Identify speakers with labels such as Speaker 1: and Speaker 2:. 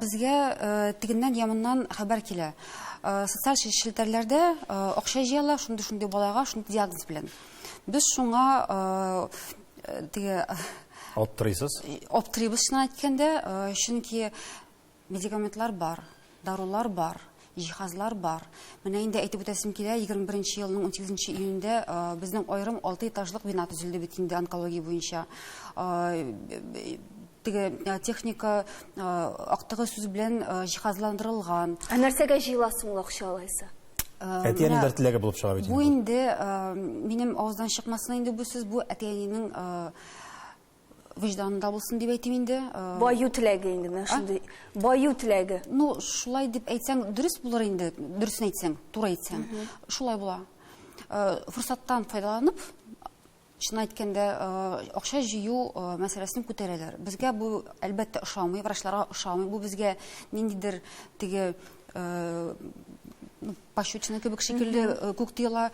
Speaker 1: безгә тегеннән я моннан хәбәр килә. Социаль челтәрләрдә акча җыялар, шундый-шундый балага, шундый диагноз белән. Без шуңа теге
Speaker 2: Аптырыйсыз?
Speaker 1: Аптырыйбыз, чынын әйткәндә, чөнки медикаментлар бар, дарулар бар, җиһазлар бар. Менә инде әйтеп үтәсем килә, 21 елның 18 июнендә безнең аерым 6 этажлык бина төзелде бит инде онкология буенча. Теге техника актыгы сүз белән җиһазландырылган.
Speaker 3: Ә нәрсәгә җыела соң ул акча алайса?
Speaker 2: Әти-әниләр теләге булып чыга бит инде.
Speaker 1: Бу инде минем авыздан чыкмасын инде бу сүз, бу әти-әнинең вөҗданында булсын дип әйтим инде.
Speaker 3: Баю теләге инде менә шундый. Баю теләге.
Speaker 1: Ну, шулай дип әйтсәң, дөрес булыр инде, дөресен әйтсәң, туры әйтсәң. Шулай була. Форсаттан файдаланып, чын әйткәндә, акча җыю мәсьәләсен күтәрәләр. Безгә бу, әлбәттә, ошамый, врачларга ошамый. Бу безгә ниндидер теге пощечина кебек шикелле күк тоела.